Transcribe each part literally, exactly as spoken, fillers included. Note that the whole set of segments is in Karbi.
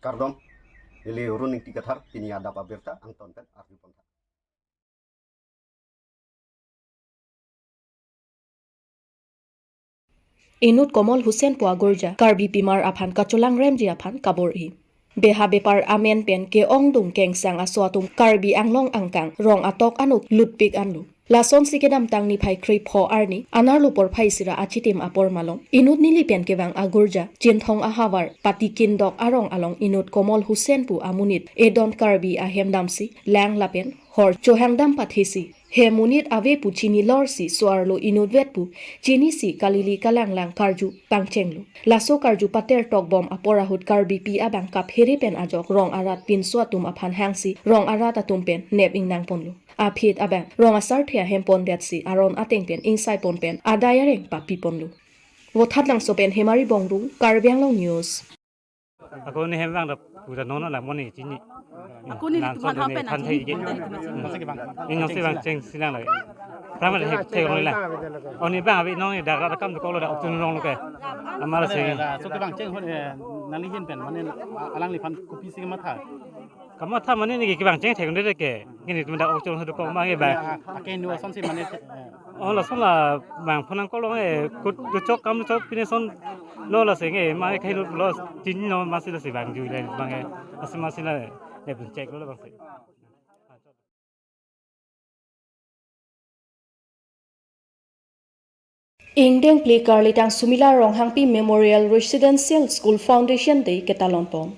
Kardom, neli Run Ingti Kathar, pini adap abirta angton pen arju pon tha. Inut Komol Husen pu agurja, Karbi pimar aphan kacholangremji aphan kabor-i. Beha bepar amen pen ke-ongdung kengsang aso atum Karbi Anglong angkang rong atok anuk lutpik anlo. Lasonsi kedamtang niphai krepho arni, anerlo porphai isi ra achitim apor malom, inut neli pen kevang agurja, Chinthong ahavar, Patikindok arong along inut Komol Husen pu amonit, edon Karbi ahem damsi, lang lapen hor chohang dam pathesi, he monit ave pu chini lorsi, so-arlo inutvet pu chinisi kalili kalanglang karju pangchenglo. Laso karju pater tokbom apor ahut Karbipi abang kaphere pen ajok rong arat pinso atum aphan hangsi, rong arat atum pen nep ingnang ponlo. Aphi abang, rong asarthe ahem pondetsi, aron ateng pen ingsai pon pen adai areng papi ponlo. Vothatlangso pen Hemari Bongrung, Karbi Anglong News. Ako ni hem bang da puja nono lang moni chini. Ako ni nang litum so han doni pen than aji thai je. Pon tadi kena chini. Ni nong si bang chengsi lang lagi. Prama de thek rong lang. Oni bang abi nong ni dak rak kam ko lo dak uktun rong lo ke. Amar si. So kevang cheng hon, eh, nangli hin pen mane alangliphan kopisi kematha. Kamatha mane ni kevang cheng thek de ke. Kini tum dak uktun so do ko ma ke bang. Ake nu asonsi mane, eh, Oh, lason la bang phonang kolong e, kut duchok kam duchok pine son lo lasi nge, ma e khai lo lo tin no ma si lasi bang ju le bang e, asi ma si la le pun check lo bang si. Ingdeng phli Karlitang Sumila Ronghangpi Memorial Residential School Foundation Day ketalon pon.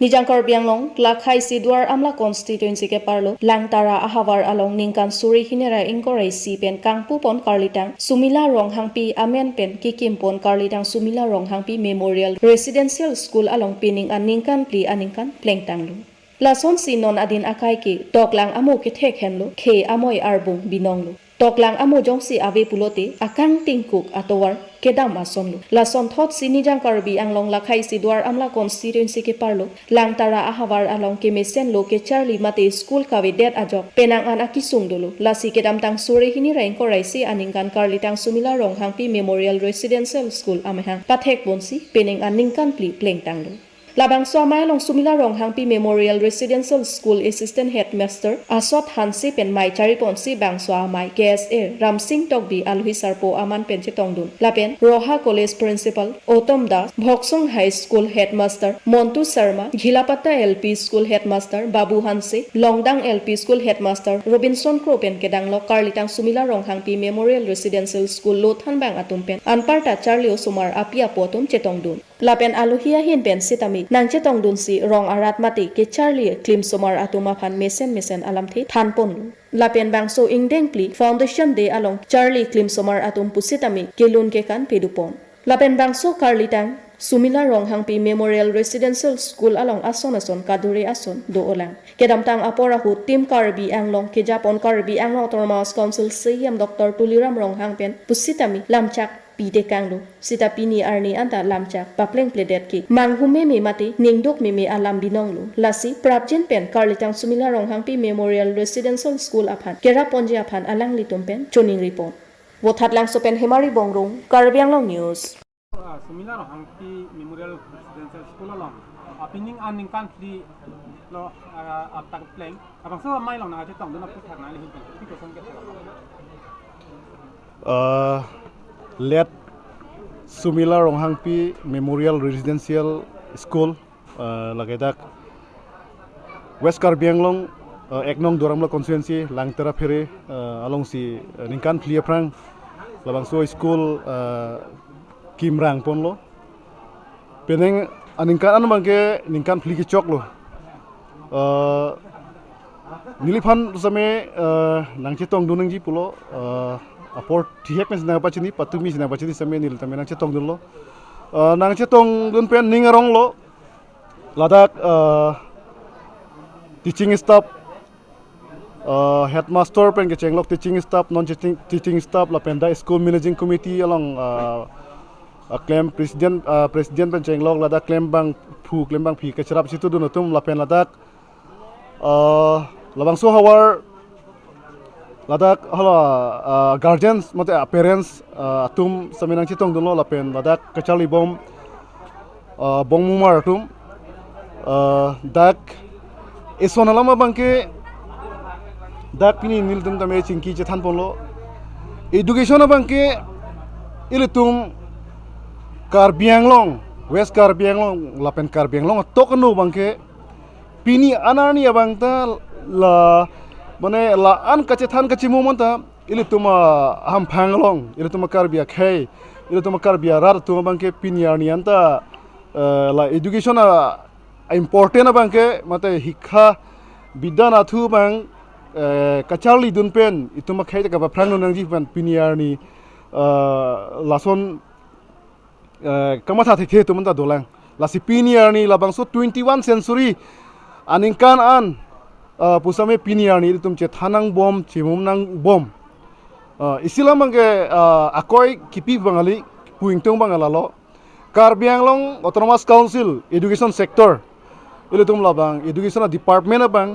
Nijang Karbi Anglong, lakhai isi Duar Amla constituency keparlo, Langtara ahavar along ningkan suri hini ra ingkoi ra isi pen kangpu pon Karlitang Sumila Ronghangpi amen pen kikim pon Karlitang Sumila Ronghangpi Memorial Residential School along pining an ningkan phli aningkan plengtanglo. Lasonsi non adin akai ke, toklang amo kethek henlo, khei amoi arbung binonglo. Toklang amo jongsi ave pulote, akang tingkuk atovar kedam asonlo. Lason thotsi Nijang Karbi Anglong lakhai isi Duar Amla constituency keparlo, Langtara ahavar along kemesen lo kecharli mate school kavedet ajok, penang an akisung dolo. Lasi kedamtang suri hini ra ingkoi ra isi aningkan Karlitang Sumila Ronghangpi Memorial Residential School amahang pathek ponsi, penang an ningkan phli plengtanglo. Labangso amei along Sumila Ronghangpi Memorial Residential School Assistant Headmaster Asot Hanse pen mei chari ponsi bangso amei K S A Ramsing Tokbi alohi sarpo aman pen chetongdun. Lapen Roha College Principal Otom Das, Bhoksong High School Headmaster Montu Sharma, Ghilapata L P School Headmaster Babu Hanse, Longdang L P School Headmaster Robinson Kro pen kedang lo Karlitang Sumila Ronghangpi Memorial Residential School lo thanbang atum pen anparta charli osomar api apo atum chetongdun. Lapen alohi ahin pen sitame nangchetongdunsi rong arat mate kecharli klimsomar atum aphan mesen mesen alamthe thanponlo. Lapen bangso ingdeng phli Foundation Day along charli klimsomar atum pusitame kelun kekan pedupon. Lapen bangso Karlitang Sumila Ronghangpi Memorial Residential School along ason ason kadure ason do-olang. Kedamtang apor ahut Team Karbi Anglong kejapon Karbi Anglong Autonomous Council C E M Doctor Tuliram Ronghang pen pusitame lamchak pitekanglo. Sita pini arni anta lamchak paplengpledet ke manghumeme mate ningduk meme alam binonglo. Lasi prapjin pen Karlitang Sumila Ronghangpi Memorial Residential School aphan kerap ponji aphan alanglitum pen choningripon. Vothatlangso pen Hemari Bongrung, Karbi Anglong News. Ah, Sumila Ronghangpi Memorial Residential School along, ah, pining an ningkan phli lo, ah, aptak pleng. Labangso amei along nangchetongdun aphuthak nangli hin pen kopi koson ke? Ah, late Sumila Ronghangpi Memorial Residential School, ah, lake dak West Karbi Anglong, ah, ek nong Duar Amla constituency, Langtara phere, ah, alongsi, ah, ningkan phli aphrang labangso school, ah, kimrang ponlo. Penang aningkan an abang ke ningkan phli kechoklo. Eh, neliphan same, eh, nangchetongdun nangji pulo, eh, apor thihek pen si nangpachini, patumi si nangpachini same neli tame nangchetongdunlo. Eh, nangchetongdun pen ning aronglo. Ladak, eh, teaching staff, uh, headmaster pen kechenglok teaching staff, non teaching, teaching staff, lapen dak school managing committee along, uh, uh, klem president, uh, president pen chenglok, ladak klembangphu, klembangpi kacherap chitudun atum, lapen ladak, uh, labangso ahavar, ladak hala, uh, guardians mate, uh, parents, uh, atum same nangchetongdunlo, lapen ladak kacharlibom, uh, bongmumar atum. Ah, dak eson alam abangke dak pini nelitum tame chingki chethan ponlo. Education abangke ilitum Karbi Anglong, West Karbi Anglong lapen Karbi Anglong atok ano abangke pini anarni abang ta la, mane la-an kachethan kachimum anta ilitum ahamphang along, ilitum Karbi akhei, ilitum Karbi arat atum abangke pini arni anta, eh, la education a important abangke mate hikha bidya anatthu abang, eh, kacharlidun pen itum akhei ta kapaphrang nangji pen pini arni, eh, lason, eh, kamatha thekthe atum anta dolang. Lasi pini arni labangso twenty-one century aningkan an, eh, pusitame pini arni ilitum chethan nangbom, chimum nangbom. Eh, isi alam abangke, eh, akoi kipi abang kali, pu ingtung abang lalo. Karbi Anglong Autonomous Council Education Sector, ilitum labang education department abang,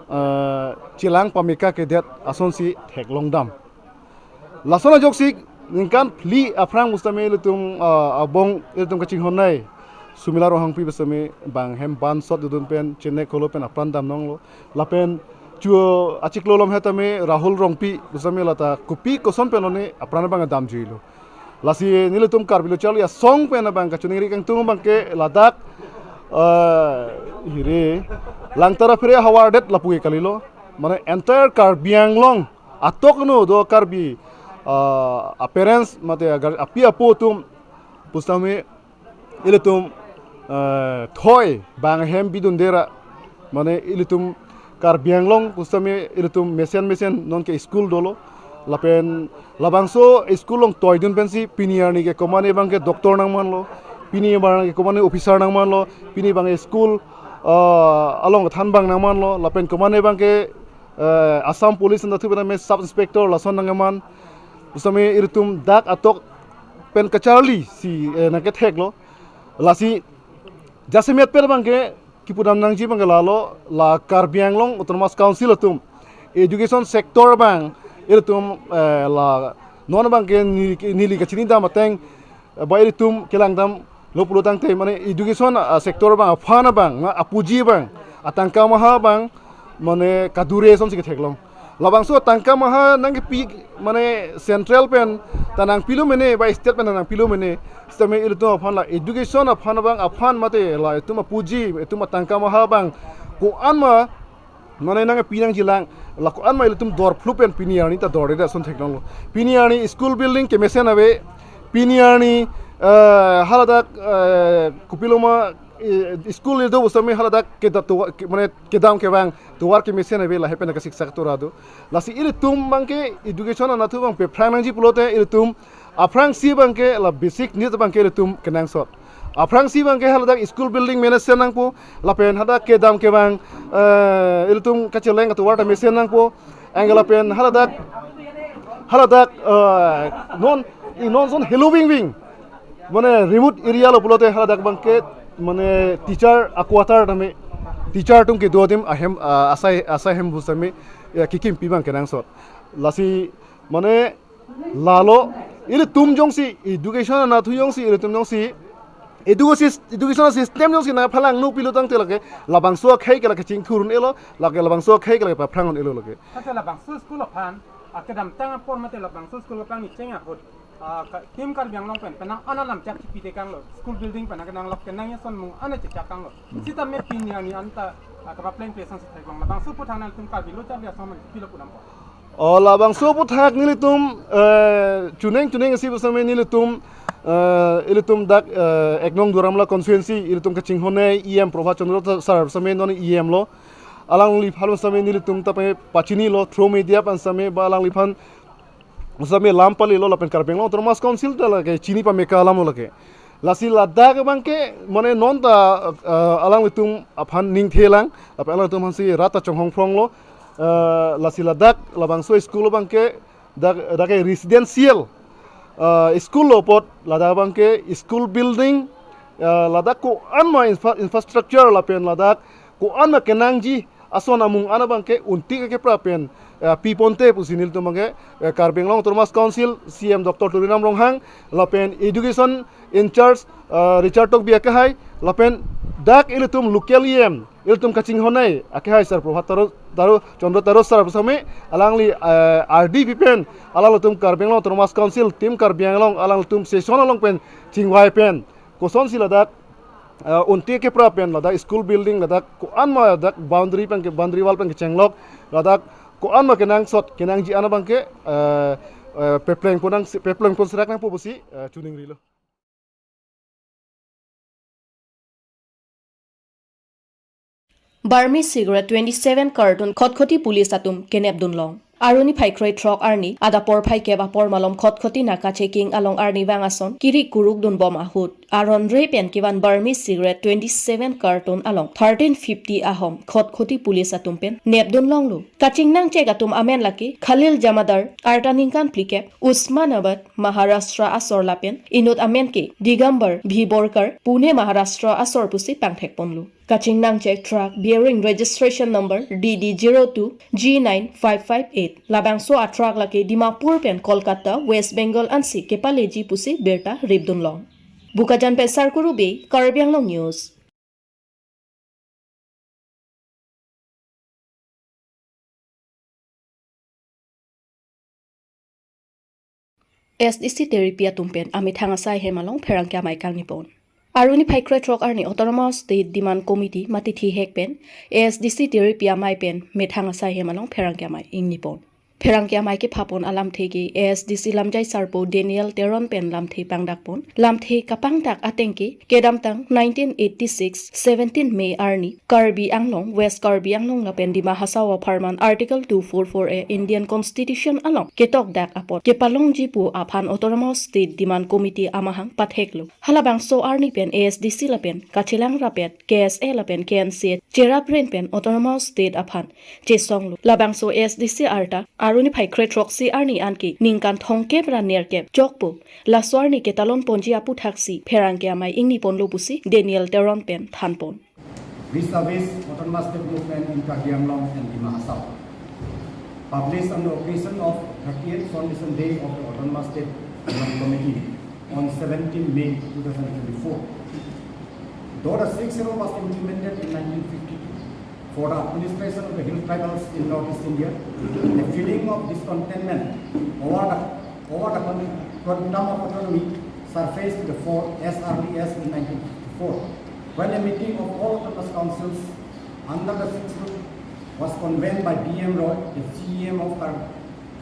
eh, chelang pameka kedet asonsi theklongdam. Lason ajoksi ningkan phli aphrang pusitame ilitum, eh, abong ilitum kachinghonnei Sumila Ronghangpi pusitame bang hem bansot dodun pen chenek holo pen apran damnanglo. Lapen chu achiklo along hetame Rahul Rongpi pusitame lata kopi koson pen lone apran abang damjuilo. Lasi nelitum Karbi Lo Charli Asong pen abang kachiningri kangtung abangke ladak, eh, hiri Langtara Phere Hawardet lapu ke kalilo. Mane entire Karbi Anglong atok ano do Karbi, eh, a parents mate agar api apo atum pusitame ilitum, eh, thoi bang hem bidunde ra, mane ilitum Karbi Anglong pusitame ilitum mesen mesen nonke school dolo. Lapen labangso school along toidun pensi pini arni ke komane abangke doctor nangmanlo, pini abangke komane officer nangmanlo, pini abangke school, eh, along than abang nangmanlo, lapen komane abangke, eh, Assam Police anta thu pen sub inspector lason nangman. Pusitame ilitum dak atok pen kacharlisi, eh, nangketheklo. Lasi jasemet pen abangke kipudam nangji abangke lalo, la Karbi Anglong Autonomous Council atum education sector abang ilitum, eh, la non abangke neli, neli kachinidam ateng, eh, ba ilitum kelangdamlo pulo tangte mane education, ah, sector abang aphan abang, ah, apuji abang, atangka maha abang, mane kadure asonsi ketheklong. Labangso tangka maha nangkepi mane central pen ta nangpilo mene ba state pen ta nangpilo mene. Sitame ilitum aphan la education aphan abang aphan mate la itum apuji itum atangka maha abang ko-an ma mane nangpi nangjilang, la ko-an ma ilitum dor phlu pen pini arni ta dor ida ason theklonglo. Pini arni school building kemesen ave, pini arni, eh, haladak, eh, kopiloma, eh, school ido pusitame haladak kedat tovar, ke, mane kedam kevang tovar kemesen ave lahei pen kasiksak tora do. Lasi ilitum abangke education anatthu abang paphrang nangji pulote ilitum aphrangsi abangke la basic need abangke ilitum kenangsot. Aphrangsi abangke haladak school building mesen nangpo, lapen hadak kedam kevang, eh, ilitum kacheleng atovar ta mesen nangpo, anke lapen haladak, haladak, eh, non, i non ason heloving ving. Mane remote area lo pulote haladak abangke, mane teacher a quarter tame, teacher atum kedo adim ahem, ah, asai, asai hem pusitame, ya, kekimpi abang kenangsot. Lasi, mane, lalo, ilitum jongsi, education anatthu jongsi, ilitum jongsi, education, education system jongsi nangphalang nu pilo tangte lake, labangso akhei ke lake chingthur un-elo, lake labangso akhei ke lake paphrang un-elo lake. Tangte labangso school aphan, ah, kedamtang apor mate labangso school aphan ni cheng ahut, ah, ka, Team Karbi Anglong pen, penang ana lam chak chipi tekanglo, school building pen, kenang lok kenang yason mung ana chechak kanglo. Sitame pini arni anta, ah, kapapleng pe sang si theklong. Labangso aphuthak nangtum Karbi Lo Charli Asong pen pilo pudampo. O labangso aphuthak nelitum, eh, chuning chuning isi pusitame nelitum, eh, ilitum dak, eh, ek nong Duar Amla constituency, ilitum kachinghonnei E M Prabhat Chandra sir pusitame non E M lo. Alangliphan pusitame nelitum ta pachinilo through media pen pusitame ba alangliphan pusitame lam palilo lapen Karbi Anglong Autonomous Council ta lake chini pameka alam lo lake. Lasi ladak abangke mane non ta, eh, alanglitum aphan ningthelang, lapen alanglitum aphansi rat ta chonghong phronglo, eh, lasi ladak labangso school abangke dak, dak ke residential, eh, school lo apot ladak abangke school building, eh, ladak ko-an ma infra-, infrastructure lapen ladak ko-an ma kenangji ason amung an abangke untik kepra pen, eh, piponte pusi nelitum abangke, eh, Karbi Anglong Autonomous Council C M Doctor Tuliram Ronghang lapen education in charge, eh, Richard Tokbi akehai lapen Dak ilitum local E M, ilitum kachinghon ai, akehai Sir Prabhat Taro, Taro, Chandra Taro Sir pusitame, alangli, eh, R D P pen, alanglitum Karbi Anglong Autonomous Council, Team Karbi Anglong, alanglitum session along pen, chingvai pen, kosonsi ladak, eh, unti kepra pen, ladak school building, ladak ko-an ma ladak boundary pen ke, boundary wall pen kechenglok, ladak ko-an ma kenangsot, kenangji an abangke, eh, eh, pepleng ponang, pepleng pon serak nangpo pusi, eh, chuning rilo. Burmese cigarette twenty-seven carton Khatkhati police atum kenepdun long. Aruni phai kroi throk arni, adap porphai kep apor malom Khatkhati Naka checking along arnivang ason, kiri kuruk dunbom ahut, aron re pen kevan Burmese cigarette twenty-seven carton along thirteen fifty ahom Khatkhati police atum pen nepdun longlo. Kachingnang chek atum amen lake Khalil Jamadar, arta ningkan phlikep, Usmanabad, Maharashtra asor lapen inut amen ke Digambar Bhiborkar, Pune, Maharashtra asor pusi pangthek ponlo. Kachingnang chek truck bearing registration number D D zero two G nine five five eight. Labangso a truck lake Dimapur pen Kolkata, West Bengal ansi kepaleji pusi birta ripdun long. Bokajan pen Sarkuru Bey, Karbi Anglong News. A S D C Teripi atum pen amethang asai hem along pherangke amei kangni pon. Aruni phai kroi throk arni Autonomous State Demand Committee mate thihek pen A S D C Teripi amei pen methang asai hem along pherangke amei ingni pon. Pherangke amei kepha pon alamthe ke A S D C lamjai sarpo Daniel Teron pen lamthe pangdak pon. Lamthe kapangdak ateng ke kedamtang nineteen eighty-six, seventeen May arni Karbi Anglong, West Karbi Anglong lapen Dima Hasao apharman Article two four four A Indian Constitution along ketokdak apot kepalongji pu aphan Autonomous State Demand Committee amahang patheklo. Halabangso arni pen A S D C lapen kachelang rapet K S A lapen K N C A cherapren pen Autonomous State aphan chesonglo. Labangso A S D C arta aruni phai kroi throksi arni anke ningkan thomkep ra nerkep chokpo. Laso arni ketalon ponji aputhaksi pherangke amei ingni ponlo pusi Daniel Teron pen than pon. Vis-a-vis Autonomous State Movement in Karbi Anglong and Dima Hasao. Published on the occasion of thirtieth Foundation Day of the Autonomous State Movement Committee on seventeenth May two thousand twenty-four. Though the Sixth Schedule was implemented in nineteen fifty-two for the administration of the hill tribals in Northeast India, a feeling of discontentment over the, over the con-, quantum of autonomy surfaced to the fore as early as in nineteen fifty-four, when a meeting of all autonomous councils under the Sixth Schedule was convened by D M Roy, the C E M of Kar-,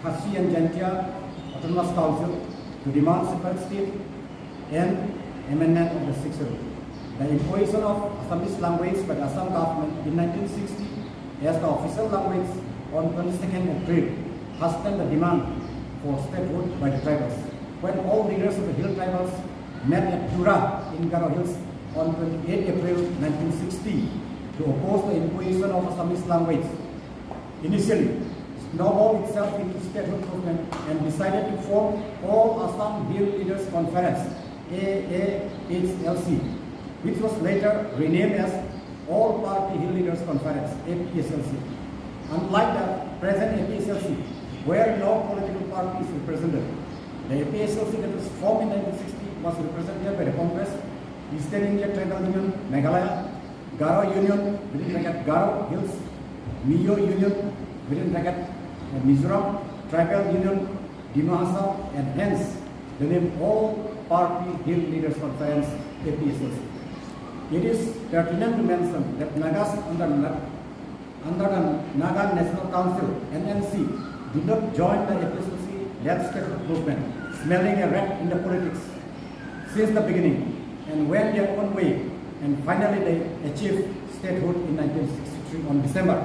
Khasi and Jaintia Autonomous Council, to demand separate state and amendment of the Sixth Schedule. The imposition of Assamese language by the Assam government in nineteen sixty as the official language on twenty-second April hastened the demand for statehood by the tribals. When all leaders of the hill tribals met at Tura in Garo Hills on twenty-eighth April nineteen sixty to oppose the imposition of Assamese language, initially snowballed itself into statehood movement and decided to form All Assam Hill Leaders Conference, A A H L C, which was later renamed as All Party Hill Leaders Conference, A P H L C. Unlike the present A P H L C, where no political party is represented, the A P H L C that was formed in nineteen sixty was represented by the Congress, Eastern India Tribal Union, Meghalaya, Garo Union, within bracket Garo Hills, Mizo Union, within bracket, uh, Mizoram, Tribal Union, Dima Hasao, and hence the name All Party Hill Leaders Conference, A P H L C. It is pertinent to mention that Nagas under Na-, under the Naga National Council, N N C, did not join the A P H L C-led statehood movement, smelling a rat in the politics since the beginning, and went their own way, and finally they achieved statehood in nineteen sixty-three on December.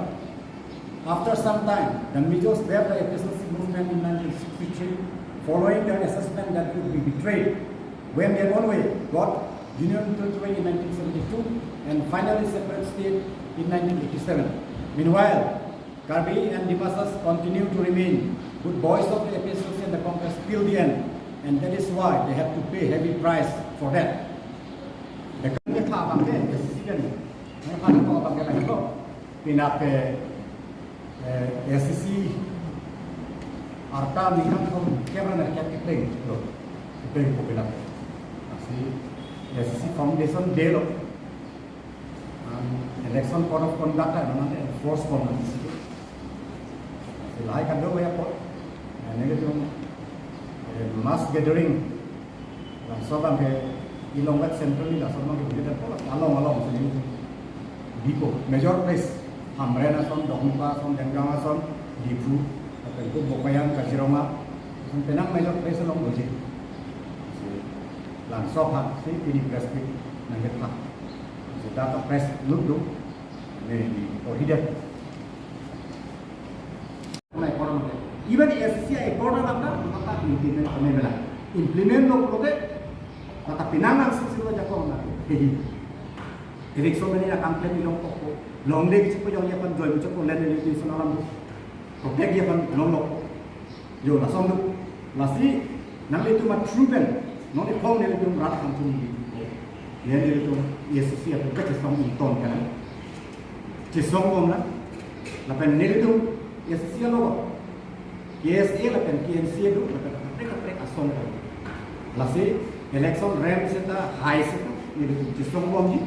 After some time, the Mizos left the A P H L C movement in nineteen sixty-three, following their assessment that it would be betrayed, went their own way, got Union Territory in nineteen seventy-two, and finally separate state in nineteen eighty-seven. Meanwhile, Karbi and Dimasas continue to remain good boys of the A P H L C and the Congress till the end, and that is why they have to pay heavy price for that. The Karbi Tha Bangke, the citizen, the Karbi Tha Bangke lagi ko, pinape, eh, A S D C arta ningkan thomkep ra nerkep kepeng lo, kepeng ko pinape. Asi A S D C Foundation Day lo. Election code of conduct ta nonke enforce pon nang. Lahai kado ya po. Nelitum, eh, mass gathering laso abang ke ilong vet central ni laso abang ke bukit po along along sini. Diphu major place, Hamren ason, Dokmoka ason, Dengang ason, Diphu, lapen ke Bokajan, Kaziranga, lason penang major place along doji. Laso aphan si pini press meet nangketha. Seta press meet do, neli prohibited. Even A C C a-accord abang ta implement kami mela. Implement lo pulote, mata pinangan sisi lo jako na. Jadi, eviction mene na kam klem ilong koko. Longle kichiko jong ya kan joy kichiko len nelitum ason alam. Protect ya kan non lo. Yo, lason do. Lasi nanglitum a-true pen, non iphong nelitum rat angchung di. Ya nelitum A C C a-true pen chisong ington kan. Chisongbom nang. Lapen nelitum A C C along K S A lapen K N C A do, lapen kaprek kaprek asong do. Lasi election rem seta hai seta nelitum chisongbomji.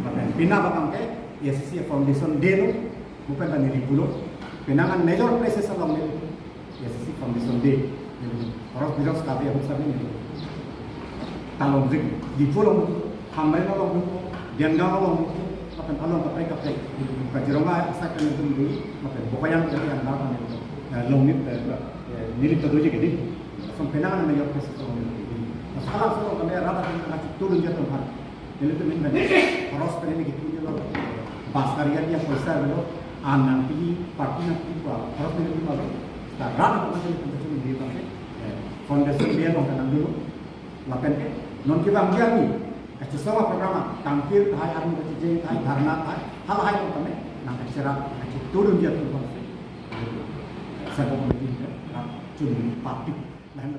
Lapen pini abang ke A C C foundation day lo, mo pen ta neli pulo. Pinangan major places along nelitum A C C foundation day. Nelitum horos bijos kave ahut sabi nelitum ta longrik, Diphu along, Hamren along, Dengang along, lapen along kaprek kaprek. Kaziranga asai kan nelitum do, lapen Bokajan kan yang dapat nelitum, eh, longrit, eh, eh, nelitum ta doji ke di. Lason pinangan major places along nelitum do. Laso alam solo kami rata kami akan turun jatuh kan. Nelitum min horos pen neli kipu lo, bus karian dia poisa lo, an nangpi, parking nangpi, horos nelitum lo. Sekarang apa sih nelitum cuma di bangke, eh, foundation day along kan dulu. Lapen ke, non kevang dia ni, kachisong a-program, tangkir tahai, armu kachijeng tahai, dharna tahai, halahai along kami nangkacherap, nangkacheturun dia tu bangke. Central committee kan, cuma party. Lain